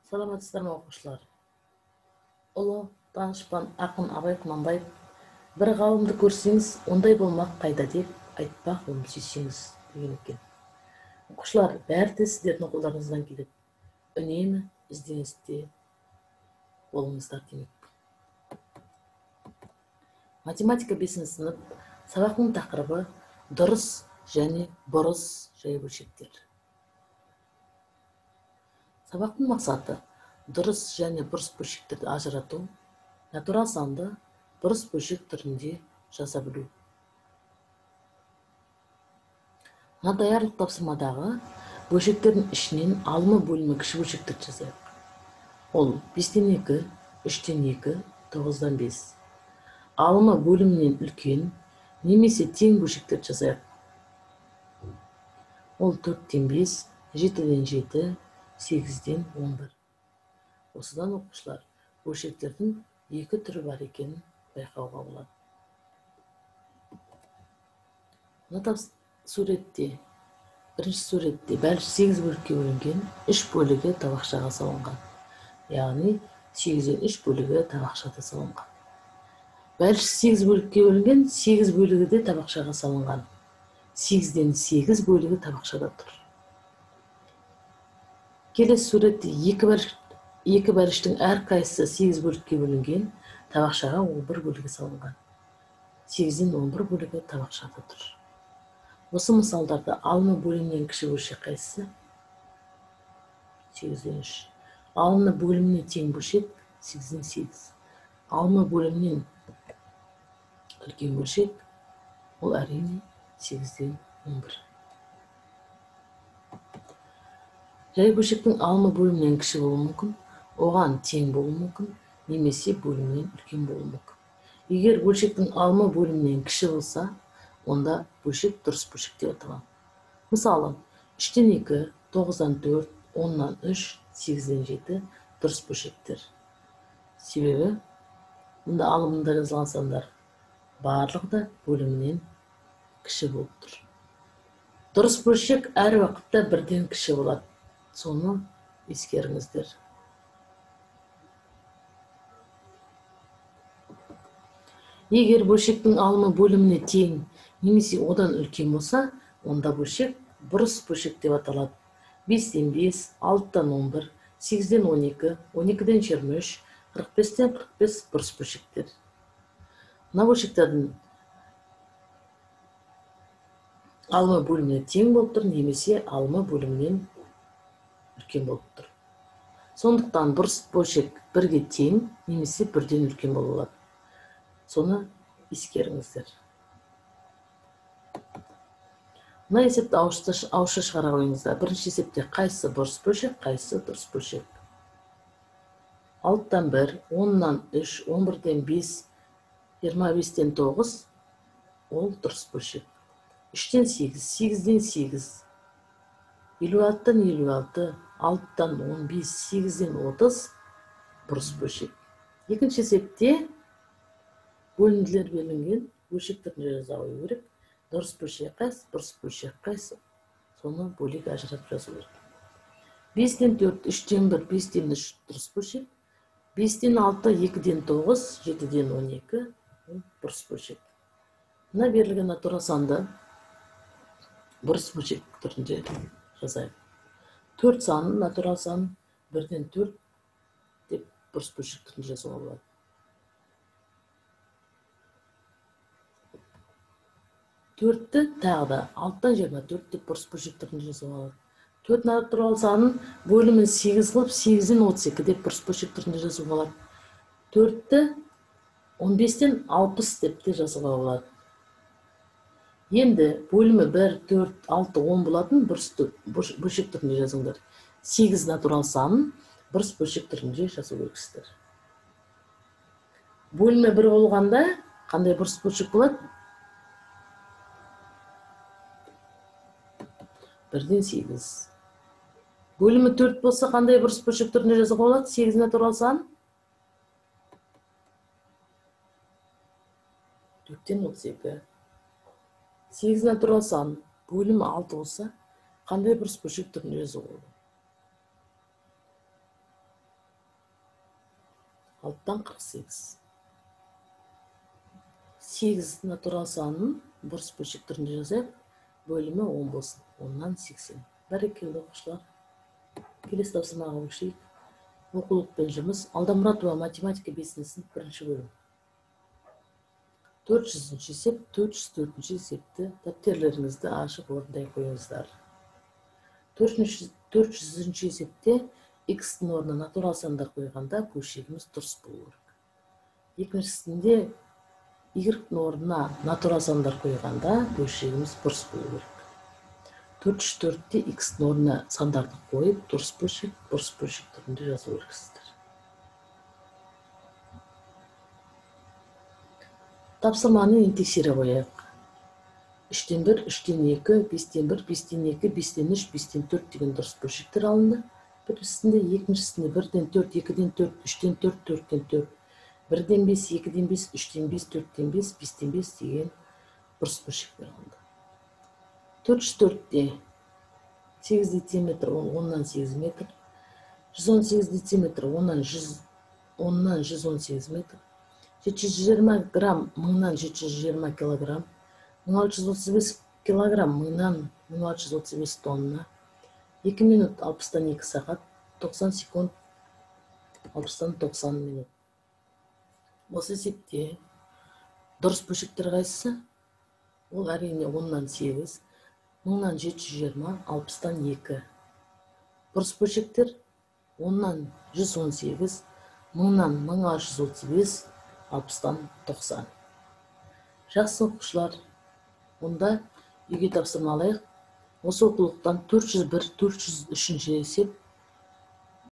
Саламатсыздар ма, оқушылар? Ұлы данышпан ақын Абай Құнанбаев бір ғалымды көрсеңіз, ондай болмақ қайда деп айтпақ оны сүйсеңіз деген екен. Оқушылар, бәрі де сіздердің қолдарыңыздан келеді. Үнемі ізденісте болыңыздар демек. Математика 5 сынып сабақтың тақырыбы дұрыс және бұрыс жай бөлшектер. Сабақтың мақсаты дұрыс және бұрыс бөлшектерді ажырату, натурал санды бұрыс бөлшек түрінде жаза білу. Мына даярлық тапсырмадағы бөлшектердің ішінен алма бөлімі кіші бөлшектерді жазайық. Ол 5-тен 2, 3-тен 2, 9-дан 5. Алма бөлімінен үлкен немесе тең бөлшектерді жазайық. Ол 4-тен 5, 7-ден 7, 8-ден 11. Осыдан оқушылар бөлшектердің екі түрі бар екенін байқауға болады. Мына суретте, бірінші суретте бәліш 8 бөлікке бөлінген, 3 бөлігі табақшаға салынған. Яғни 8-ден 3 бөлігі табақшада салынған. Бәліш 8 бөлікке бөлінген, 8 бөлігі де табақшаға салынған. 8-ден 8 бөлігі табақшада тұр. Келесі суретте екі бәліштің әрқайсысы 8 бөлікке бөлінген, табақшаға 11 бөлігі салынған. 8-ден 11 бөлігі табақшада тұр. Осы мысалдарда алма бөлімінен кіші бөлшек қайсысы? 8-ден 3. Алма бөліміне тең бөлшек 8-ден 8. Алма бөлімінен үлкен бөлшек ол әрине 8-ден 11. Жай бөлшектің алма бөлімінен кіші болуы мүмкін, оған тең болуы мүмкін, немесе бөлімінен үлкен болуы мүмкін. Егер бөлшектің алма бөлімінен кіші болса, онда бөлшек дұрыс бөлшек деп аталады. Мысалы, 3-тен 2, 9-дан 4, 10-нан 3, 8-ден 7 дұрыс бөлшектер. Себебі мұнда алымында жазылған сандар барлығы да бөлімінен кіші болып тұр. Дұрыс бөлшек әр уақытта бірден кіші болады. Соны ескеріңіздер. Егер бөлшектің алымы бөліміне тең немесе одан үлкен болса, онда бөлшек бұрыс бөлшек деп аталады. 5-тен 5, 6-тан 11, 8-ден 12, 12-ден 23, 45-тен 45 бұрыс бөлшектер. Мына бөлшектердің алымы бөліміне тең болып тұр немесе алымы бөлімінен үлкен болып тұр. Сондықтан бұрыс бөлшек бірге тең немесе бірден үлкен бола алады. Соны ескеріңіздер. Мына есепті ауызша шығара қойыңыздар. Бірінші есепте қайсысы бұрыс бөлшек, қайсысы дұрыс бөлшек. 6-тан 1, 10-нан 3, 11-ден 5, 25-тен 9 ол дұрыс бөлшек. 3-тен 8, 8-ден 8, 56-тан 56, 6-тан 15, 8-ден 30 бұрыс бөлшек. Екінші есепте бөлінділер берілген, бөлшек түрінде жаза қою керек. Дұрыс бөлшек қайсы, бұрыс бөлшек қайсы, соны бөлек ажыратып жазу керек. 5-тен 4, 3-тен 1, 5-тен 3 дұрыс бөлшек. 5-тен 6, 2-ден 9, 7-ден 12 бұрыс бөлшек. Мына берілген натурал санды бұрыс бөлшек түрінде жазайық. 4 санын натурал санын 1-ден 4 деп бұрыс бөлшек түрінде жазуға болады. 4-ті тағы да 6-тан 24 деп бұрыс бөлшек түрінде жазуға болады. 4 натурал санын бөлімін 8 қылып 8-ден 32 деп бұрыс бөлшек түрінде жазуға болады. 4-ті 15-тен 60 деп те жазуға болады. Енді бөлімі 1, 4, 6, 10 болатын бұрыс бөлшек түрінде жазыңдар. 8 натурал санын бұрыс бөлшек түрінде жазу керексіздер. Бөлімі 1 болғанда қандай бұрыс бөлшек болады? 1-ден 8. Бөлімі 4 болса қандай бұрыс бөлшек түрінде жазуға болады? 8 натурал сан 4-тен 32. 8 натурал сан бөлімі 6 болса қандай бұрыс бөлшек түрінде жазуға болады? 6-тан 48. 8 натурал санын бұрыс бөлшек түрінде жазайық. Бөлімі 10 болсын. 10-нан 80. Бәрекелді, оқушылар. Келесі тапсырмаға көшейік. Оқулықпен жұмыс. Алдамұратова математика 5 сынып 1 бөлім. 400-ші есеп, 404-ші есепті дәптерлеріңізді ашып орындай қойыңыздар. 400-ші есепте x-тің орнына натурал сандар қойғанда бөлшегіміз дұрыс болу керек. Екіншісінде y-тің орнына натурал сандар қойғанда бөлшегіміз бұрыс болу керек. 404-те x-тің орнына сандарды қойып, дұрыс бөлшек, бұрыс бөлшек түрінде жазу керексіздер. Тапсырманы енді тексере қояйық. 3-тен 1, 3-тен 2, 5-тен 1, 5-тен 2, 5-тен 3, 5-тен 4 деген дұрыс бөлшектер алынды. Біріншісінде, екіншісінде 1-ден 4, 2-ден 4, 3-тен 4, 4-тен 4, 1-ден 5, 2-ден 5, 3-тен 5, 4-тен 5, 5-тен 5 деген бұрыс бөлшектер алынды. 404-те 8 дециметр, 10-нан 8 метр, 118 дециметр, 10-нан 118 метр, 720 грамм, 1000-нан 720 килограмм, 1635 килограмм, 1000-нан 1635 тонна, 2 минут 60-тан 2 сағат, 90 секунд 60-тан 90 минут. Осы есепте дұрыс бөлшектер қайсысы? Ол әрине 10-нан 8, 1000-нан 720, 60-тан 2. Бұрыс бөлшектер 10-нан 118, 1000-нан 1635, 60-тан 90. Жақсы, оқушылар, онда үйге тапсырма алайық. Осы оқулықтан 401, 403 есеп